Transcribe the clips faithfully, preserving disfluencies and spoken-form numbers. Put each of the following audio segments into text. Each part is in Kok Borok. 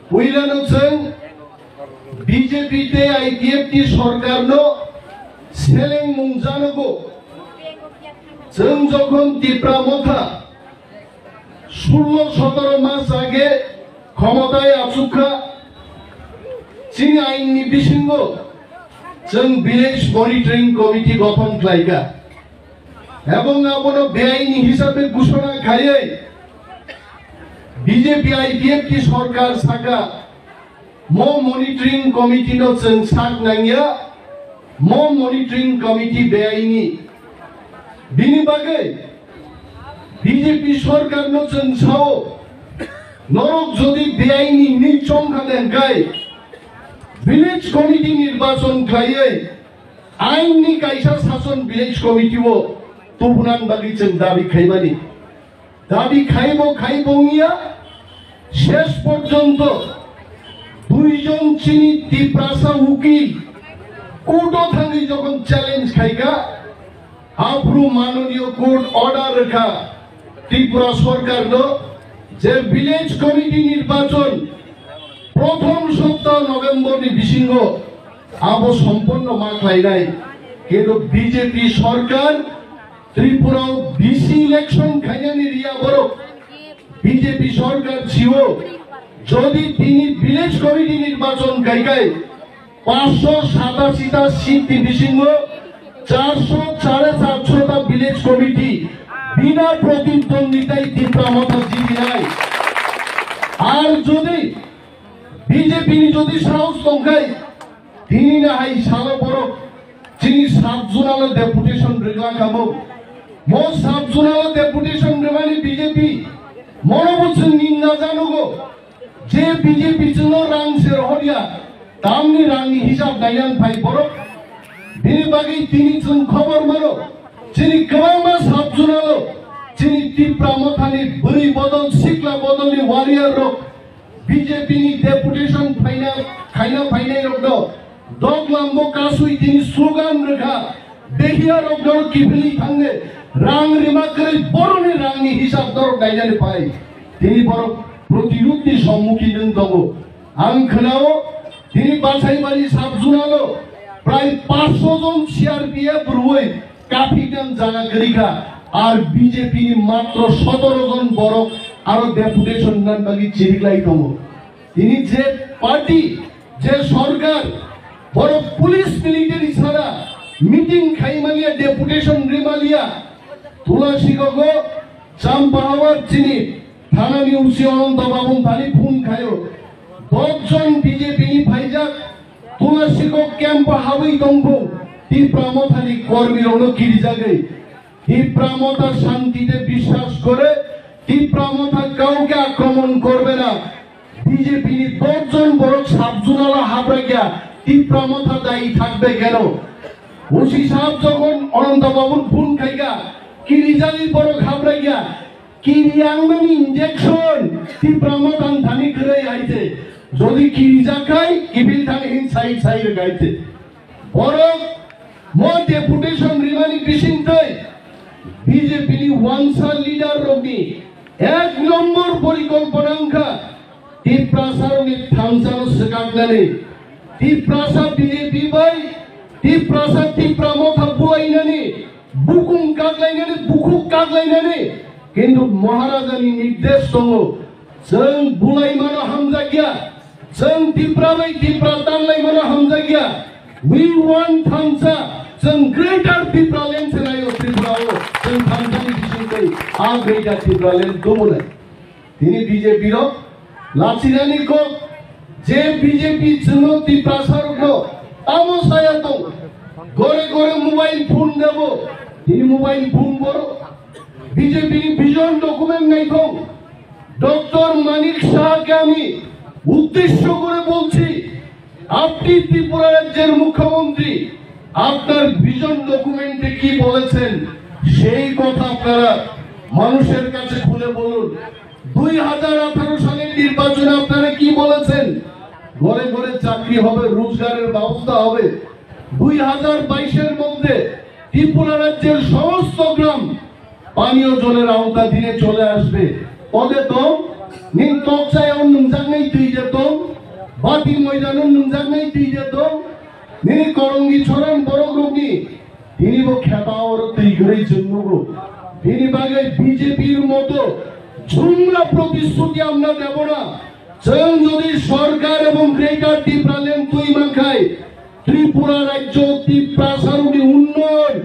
Puilano chwng B J P tei I P F T sorkarno selengmung janogo. Chwng jokhon Tipra Motha sullo sotoro mas age khomotai achukha, chini ainni bisingo chwng Village Monitoring Committee gothon khlaikha. Ebong abono beaini hisabe ghoshona khaiwi B J P I P F T sorkar saka, mo monitoring committee no chwng sak nangya, mo monitoring committee beaini. Bini bagwi B J P sorkar no chwng sao, norok jodi beaini hinwi chongkha de hwnkhe village committee nirbachon khlaiwi ain ni kaisa sason village committee o tubunani bagwi chwng dabi khaimani. Dabi khaibo khaibo wngya, ses porjonto duijon chini Tiprasa ukil court o thangwi jokhon challenge khaikha, aphuru manoniyo court order rwkha Tripura sorkarno je village committee nirbachon prothom sopta November ni bisingo abo somponno ma khlainai. Kintu B J P sorkar Tripura o V C election khainani riya borok. B J P sorkar sio jodi tini village committee nirbachon khaikhai, paanch sho satashi ta seat ni bisingo char sho, sare char sho ta village committee bina protidwonditai Tipra Motha jibinai. Ar jodi B J P ni jodi sahos tongkhai, tini na hai salo borok chini sub zonal o deputation rwgla kamo. Mo sub zonal o deputation rwmani B J P mono bo chwng ninda janogo. Je B J P chwngno rang se rohorya, tamni rangni hisab naiyan phai borok. Bini bagwi tini chwng khobor mano, chini kwbangma sub zonal o chini Tipra Mothani bwrwi bodol, sikla bodolni warrior rok B J P ni deputation phaina, khaina phainai rokno doglambo kasui tini slogan rwkha, behiya rokno kiphilwi thangne rang rima kwrwi boroni rangni hisab norok nainani phai. Tini borok protirudni sommukhin wng tongo. Ang khwnao tini Basaibari sub zonal o prai paanch sho jon C R P F rwui kaphidan jaga kwrwi kha, ar B J P ni matro sotoro jon borok aro deputation nan bagwi chiriklai tongo. Tini je party, je sorkar, borok police military sara meeting khaimaliya, deputation rimaliya, Tulasi gogo Champahawar chini thanani O C Ananta Babun thani phone khaio. Dok jon B J P ni phaijak Tulasi kok camp o habwi tongphung Tipra Mothani kormi rokno kirijagwi. Tipra Motha shantite bishwas kore, Tipra Motha kauke akromon korbe na. B J P ni dok jon borok sub zonal o habrakya, Tipra Motha dayi thakbe keno? O C sahab jokhon Ananta Babun phone khaika, kirijagwi borok habrakya, kiri angmani injection Tipra Motha thani kwrwi aite. Jodi kirijak khai, kiphil thani hin sai sai rwk aite. Borok mo deputation rimani bisingtwi B J P ni wansa leader rokni ek nombor porikolpona wngkha Tiprasa rokni thansano swkaknani, Tiprasa B J P bai Tiprasa Tipra Motha bulainani, bukung kaklainani, bukhuk kaklainani, kintu Maharajani nirdesh tongo, chwng bulaimano hamjakya, chwng Tipra bai Tipra tanlaimano hamjakya. We want thansa, chwng Greater Tipraland se naio Tripura o, chwng thansani bisingtwi a Greater Tipraland tubunai. Tini B J P rok lachinani kok, je B J P chwngno Tiprasa rokno tamo saya tong, gore gore mobile phone debo, tini mobile phone boro B J P ni vision document naithok, Doctor Manik Saha ke ami উদ্দেশ্য করে বলছি, আপনি ত্রিপুরা রাজ্যের মুখ্যমন্ত্রী, আপনার ভিশন ডকুমেন্টে কি বলেছেন, সেই কথা আপনারা মানুষের কাছে খুলে বলুন। দুই হাজার আঠারো সালের নির্বাচনে আপনারা কি বলেছেন? ঘরে ঘরে চাকরি হবে, রোজগারের ব্যবস্থা হবে। দুই হাজার বাইশের মধ্যে ত্রিপুরা রাজ্যের সমস্ত গ্রাম পানীয় জলের আওতাধীনে চলে আসবে। Ode tong, ning tokchai o nungjaknai twi je tong, Bati moidano nungjaknai twi de tong, nini korongi choron borok rokni, tini bo kheta oro twi gurui chwng nugo. Bini bagwi B J P-r moto jumla protishruti amna debo na. Chwng jodi sorkar ebong Greater Tipraland twi mankhai, Tripura rajyo Tiprasarokni unnoyon,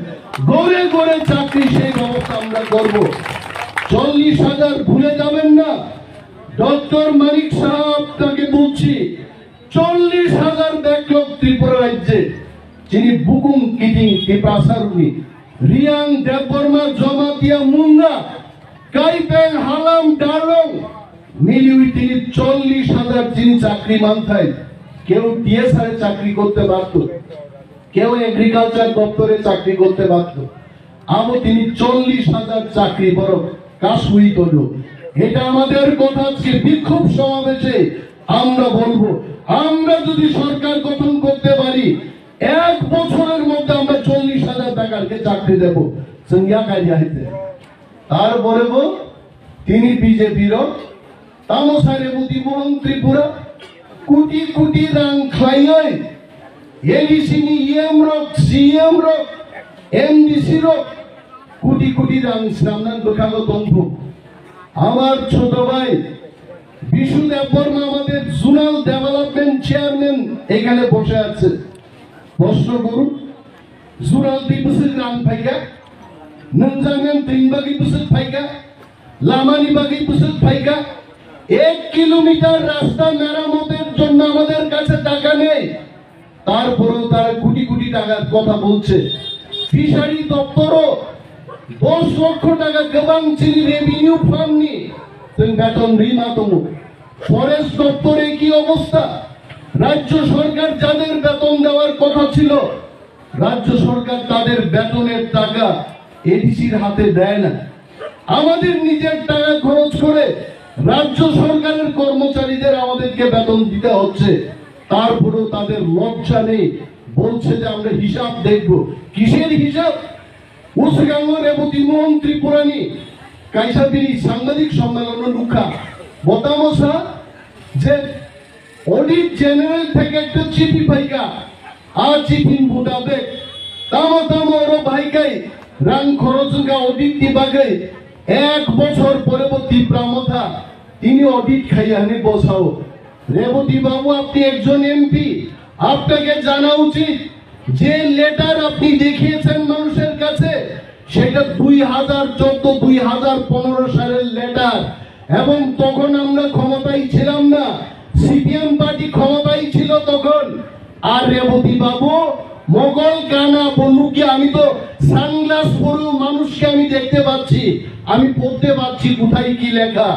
ঘরে ঘরে চাকরি, সেই ব্যবস্থা আমরা করব। চল্লিশ হাজার ভুলে যাবেন না। ডক্টর মানিক সাহেব, আপনাকে বলছি, চল্লিশ হাজার backlog Tripura rajye, chini Bukung Kiting Tiprasarokni, Riyang Debbarma, Jamatia, Munda, Kaipeng, Halam, Darlong, মিলিয়ে তিনি চল্লিশ হাজার chini chakri manthai, কেউ T S R-এ চাকরি করতে বাধ্য, কেউ এগ্রিকালচার দপ্তরে চাকরি করতে বাধ্য। Abo tini চল্লিশ হাজার চাকরি বরং kasui tono. এটা আমাদের কথা, আজকে বিক্ষোভ সমাবেশে আমরা বলবো, আমরা যদি সরকার গঠন করতে পারি, এক বছরের মধ্যে আমরা চল্লিশ হাজার বেকারকে চাকরি দেব। Chwng ya kaiya hite. তারপরে bo tini B J P rok tamo sare buti mohon Tripura kuti kuti rang khlaioi A D C ni E M rok, C E M rok, M D C rok kuti kuti rang swnamnang bwkhago tongphu. আমার ছোট ভাই বিশু দেববর্মা আমাদের zonal development chairman এখানে বসে আছে। প্রশ্ন করুন, zonal di bwswk rang phaikha, nungjaknang twi bagwi bwswk phaikha, lamani bagwi bwswk phaikha, এক কিলোমিটার রাস্তা মেরামতের জন্য আমাদের কাছে টাকা নেই, তারপরেও তারা কোটি কোটি টাকার কথা বলছে। ফিশারি দপ্তরও দশ লক্ষ টাকা গোবাং চিনি রেভিনিউ ফান্ড নিয়ে তুমি বেতন ঋণ আতঙ্ক। ফরেস্ট দপ্তরে কি অবস্থা? রাজ্য সরকার যাদের বেতন দেওয়ার কথা ছিল, রাজ্য সরকার তাদের বেতনের টাকা এডিসির হাতে দেয় না। আমাদের নিজের টাকা খরচ করে রাজ্য সরকারের কর্মচারীদের আমাদেরকে বেতন দিতে হচ্ছে, তারপরেও তাদের লজ্জা নেই, বলছে যে আমরা হিসাব দেখব। কিসের হিসাব? Usgango Reboti Mohon Tripurani kaisa bini sangbadik sommelono nukha. Bo tamo sa je Audit General theke ekta chithi phaikha, a chithi mutabek tamo tamo oro bahai kai rang khoroch wngkha audit ni bagwi, ek bochor pore bo Tipra Motha tini audit khaiya hwnwi bo sao. Reboti babu, apni ekjon M P, apnake jana uchit je letter apni dekhiyechen manusher kache, সেটা দুই হাজার চোদ্দ দুই হাজার পনেরো সালের লেটার, এবং তখন আমরা ক্ষমতায় ছিলাম না, সিপিএম পার্টি ক্ষমতায় ছিল তখন। আর রেবতী বাবু, মোগল কানা বলুকে আমি তো সানগ্লাস পরেও মানুষকে আমি দেখতে পাচ্ছি, আমি পড়তে পারছি কোথায় কি লেখা।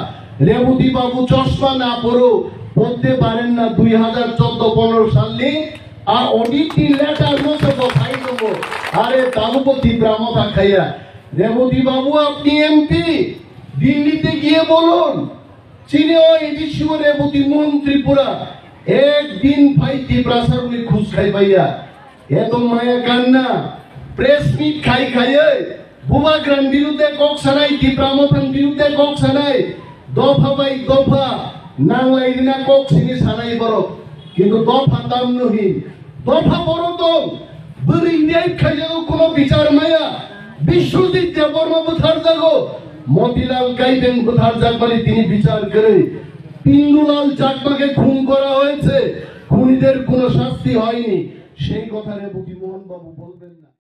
রেবতী বাবু চশমা না পরেও পড়তে পারেন না দুই হাজার চোদ্দ পনেরো সালে। Audit ni letter no se bo phai tongo. Are tabuk bo Tipra Motha khaiya. Reboti babu, apni M P, দিল্লিতে গিয়ে বলুন, চিনে ও এডিসি ও রেবতী মোহন ত্রিপুরা একদিন phai Tiprasa rokni khus khai baiya. Eto maya kanna, press meet khai khaiye, Bubagra ni birudde kok sanai, Tipra Motha ni birudde kok sanai, dopha bai dopha nanglai rina kok sini sanai borok. Kintu dopha tamno hin, dopha boro tong. Bwrwi rape khaijago, kono bichar maya. Biswajit Debbarma bwtharjago, Motilal Kaibeng bwtharjakmani tini bichar kwrwi. পিন্টুলাল চাকমাকে খুন করা হয়েছে, খুনিদের কোনো শাস্তি হয়নি, সেই কথা রেবতী মোহন বাবু বলবেন না।